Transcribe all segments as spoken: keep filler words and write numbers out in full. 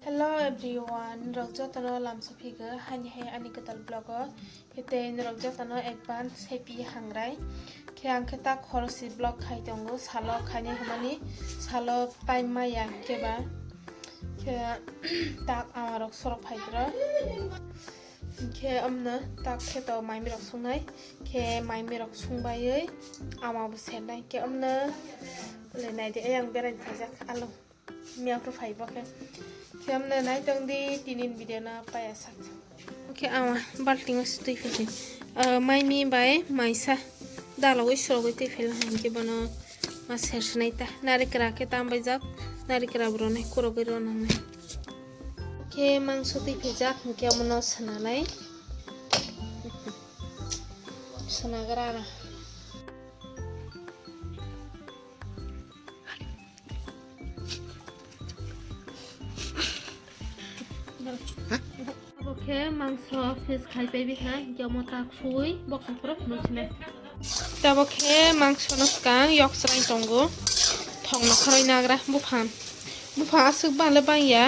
Hello everyone, norok jotono lamsa phigo haini hai ani kwtal vlog o. Khe tei norok jotono advance happy hangrai. Khe ang khe tak khorosi vlog khai tongo, salo khainai hwnmani salo time maya khe ba. Khe tak amarok sorok phaidro. Khe amno tak khe to maimirok sungnai. Khe maimirok sungbaiwi ama bo sernai. Khe amno le naidi, ayang berai phaijak alo. Miya phuru phai bo khe. Khe amno nai tong di, tinin video no paya sak. Khe ama balting o se twi phai di. Ah, mai mi bai maisa dalogwi sorogwi twi phai lang khe bono ma ser sinai ta. Narikra khe tam bai jak, narikra bo ronai kurogwi ro nangnai. Khe mangso twi phai jak, hwnkhe omono swnanai. Swnagra na. Abo khe mangso piece khai pai bikha, hinkhe omo tak sui boksong phuru phunuk sinai. Tei abo khe mangso no swkang yok chwrai tongo, thok nokha roi nagra buphang. Buphang aswk bale bangya,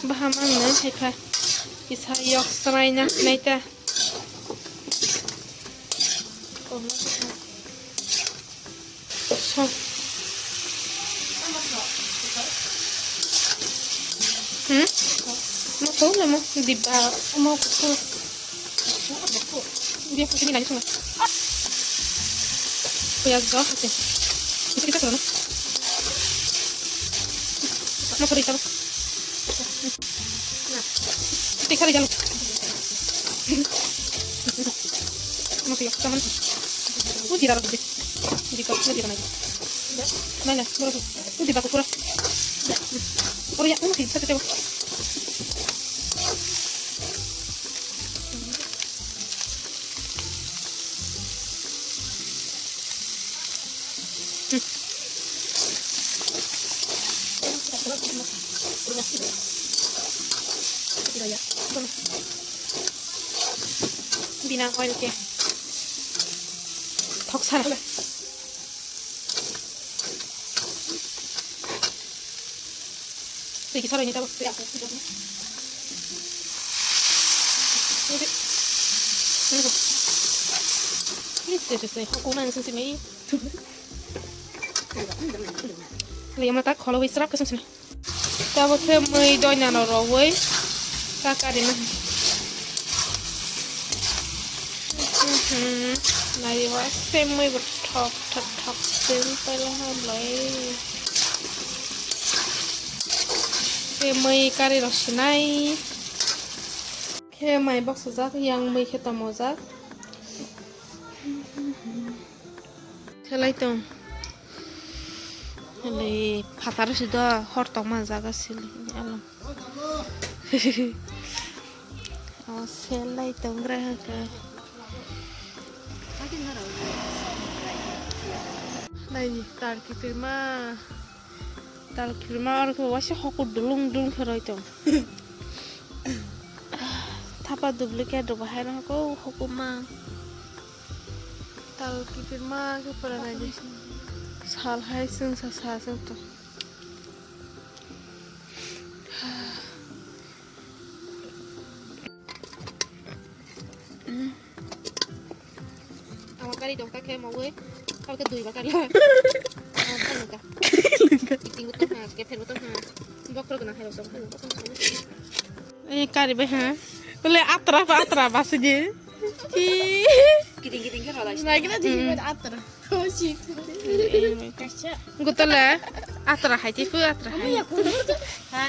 baham ang nai haikha kisa yok chwrai na sinai ta. So. Hmm? Mo to le mo dibba mo ko. Dia ko ni lagi sungai. Ko ya zo ko te. Kita kita sana. Mo ko ita. Tei kha rijalo. Masi yak saman. Uji daro de. Di ko, uji daro nai. Nai nai, boro. Uji bako pura. Oro ya, uji sa te. Bina oil ke thok sara. Twi kisa roi ni tabo. Ni se se se ko na se se mai. Le yamna tak kholo wi srap kasam sini. Tabo khe mui doina no rowoi ta kari na. Nai wa se mui bo thok thok thok sim pala ha lai. Khe mui kari rok sinai. Khe mai boksajak, yang mui khe tomojak. Khelai tong. Hali phatar si do hor tong ma jaga sili alam. O selai tong gra ha ka. Nai ni tar kiphilma. Tal kirma oro khe waisa hokur dulung dulung khe roi tong. Thapa duplicate rok bo hai rok hokur ma. Tal kiphilma khe pura nai di. Sal hai chwng sa sa chwng tong. Ama kari dong ta khe mawi, kar khe dui ba kari. Ama kari ka. Kiting betul ha, kefer betul ha. Bokro gana hai rosong hai. Eh, kari bai ha. Bole atra ba atra ba sini. Ki. Kiting kiting khe ralai. Lagi na jigi atra. Oh shit. Gutale atra hai ti pu atra hai. Ha.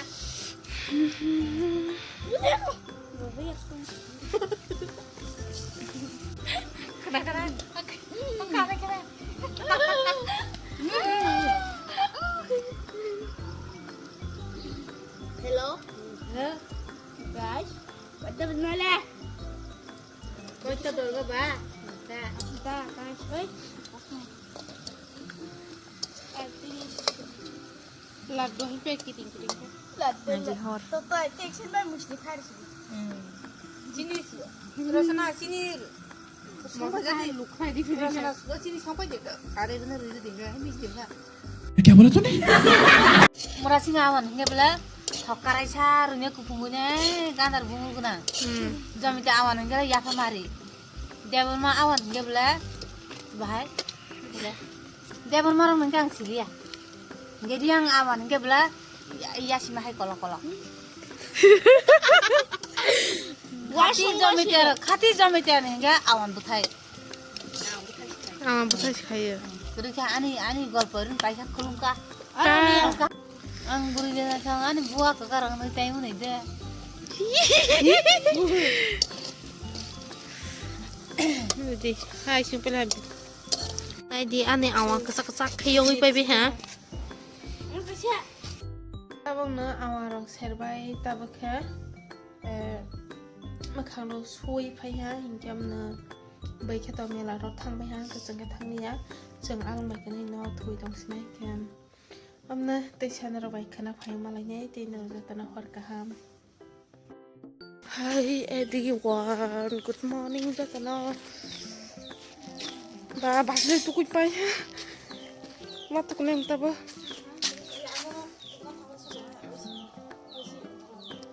Kana kana. Kana kana. Hello. Huh? Guys, what the nala? Koi to dorgo ba? Da. Da, guys, oi. Laddu hai pek kiting kiting. Laddu. Nanti hor. To to tension bai musti khari si. Hmm. Sini rosana sini. Songpai jadi lukhai di rosana sini songpai de. Are benar riri dingga, mis dingga. Kya bola tune? Mura sini awan hinga bela. Thok karaisa rwngya kuphungwi ne gandar bungo gwnang. Hmm. Jomite awan hwnkhe yapha mari. Debor ma awan hwnkhe bwle bahai. Bwle. Debor ma rok hwnkhe ang siliya. Hwnkhe di ang awan hwnkhe bwle ya-, yasima hai kolok kolok. Khati jomite rok, khati jomite rok hwnkhe awan bwthai. Awan bwthai se khaio. Kwrwi kha ani, ani golpo rin paisa khulumkha. Ah. Ang bwrwi le thang ani buwa kwkarang nai tai hwnwi de. Di, hai sing pela. Nai di ani awan kwchak kwchak khe yogwi pai bi ha. Tabokno awan rok serbai tabok khe, eh, mwkhang rok suwi phai ha hinkhe amno bai khe to mela rok thang bai ha, kwchwng khe thang liya, chwng ang bai khe nai no thwi tong sinai khe. Amno tei sana rok bai khwna phai ma lai nai tei no jotono hor kaham. Hi everyone, good morning jotono. Ba, bus le tukui pai. Ma tukui nang tabo.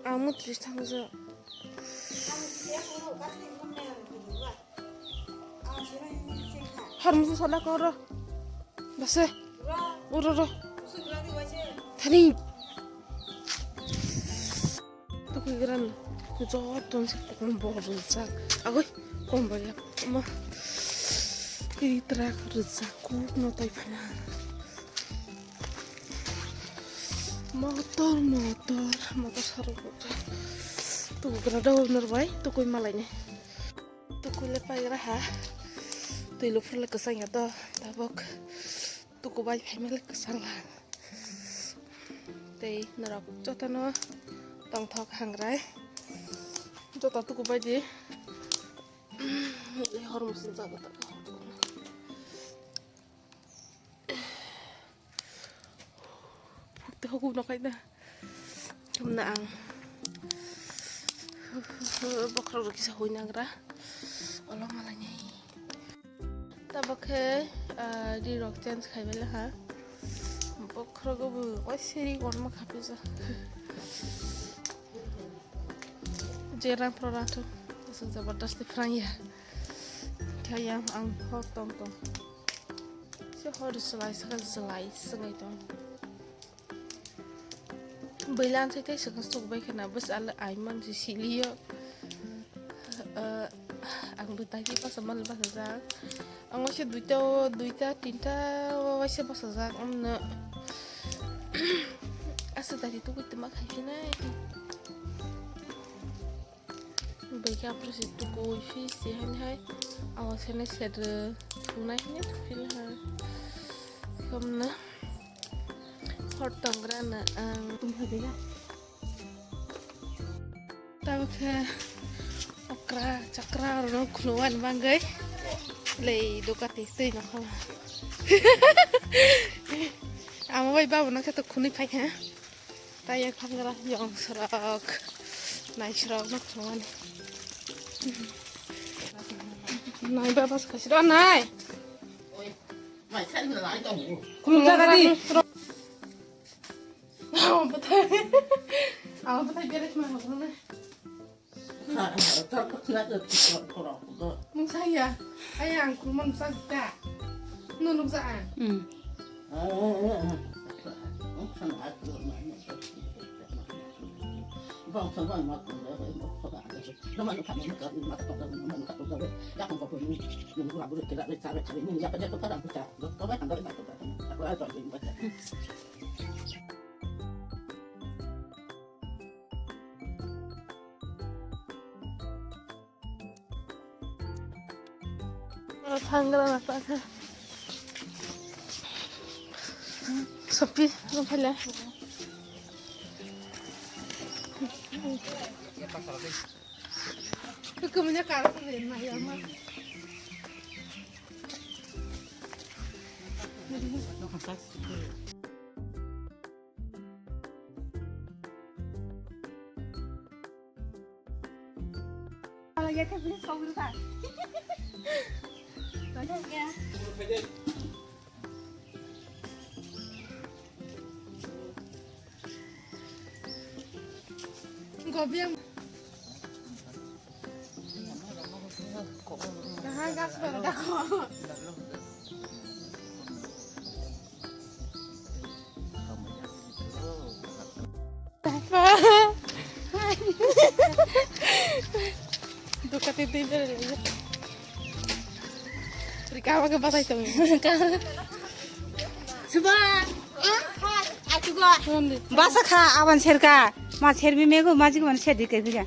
Amo tris thang jo. Har musu sala koro. Base. Uro ro. Thani. Tukui gran joto se kombol rijak. Agoi kombol ya ma. Iri trak rijak kuk no tai phana. Motor, motor, motor sarok rijak. Tukui gran da owner bai tukui malai ni. Tukui le pai gra ha. Twi lo phur le kwchang ya to tabok. Tuku bai phaimali kwchang ha. Tei norok jotono tongthok hangrai. Joto tuku bai di. Hor musun jago ta. Phukte hukup no kaina. Thumna ang bokhorok rok kisa hui nagra. Olo malai nai. Tabok khe, ah, ri rok change khai bai ha. Bokhorok bo oi siri korma kha pisa. Jera pro ratu. Asal jabardast phrang ya. Thayam ang hor tong tong. Se hor selai, saka selai, swngai tong. Bwla ang thai thai swkang swk bai khwna, bwsa le ai man se siliyo. Eh, ang bwtai di basa mal basa jak. Ang waisa duita o, duita, tinta o waisa basa jak. Amno asa dari tuku tuma khai phinai. Bai khe aphuru se tukui phi se hani hai. Awa sene sere thunai hini thuphi hai. Khomna. Hor tongra na ang. Tabuk khe okra chakra rok khulugani bagwi lei dukati twi nokha. Amo bai babu no khe to khunui phai kha. Tei yang thangra yong srok nai srok no khulugani. Nai baba se khasiro nai. Khulum jaga di. Amo bwthai. Amo bwthai beres ma hokno na. Mung saya. Ayang khulum mung sa ta. No nuk sa ang. Hmm. Thangra na ta kha. Sopi, no phaila. Kekemenya kara tu na ya ma. Kopi ang. Kaha gas bar dako. Dukati tui bere le. Rika ba ke batai tong. Suba. Achugo. Basa kha aban serka. Ma serbi mego ma jigi man sedi ke biga.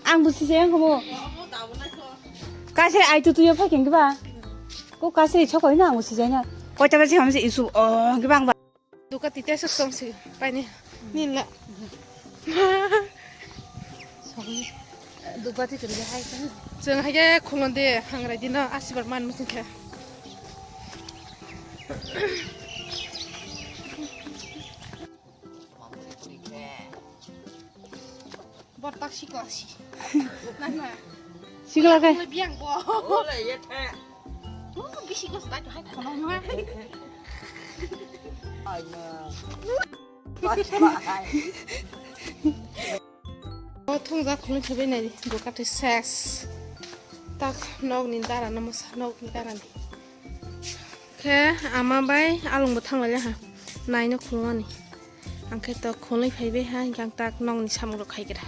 Ang busi jeng homo. Kasri ai tu tuyo phakin ba. Ko kasri chokoi na ang busi jeng. Koi ta ba si hamse isu o gibang ba. Duka tite sok song si paini ninla. Dubati tun de hai kan. Chwng hai ge khulon de hangrai dino asibar man muchung khe. Bortak sikla si. Nana. Sikla ke? Biang bo. Ole ye the. Oh, bisi ko stai to hai khono ma. Ai ma. Pas ba hai. O thung ja khulun khe bai nai duka te ses. Tak nok ni dara no mosa nok ni dara ni. Khe ama bai along bo thang lai ha. Nai no khulun ani. Ang khe to khulai phai bai ha hinkhe ang tak nok ni samung rok khai gra.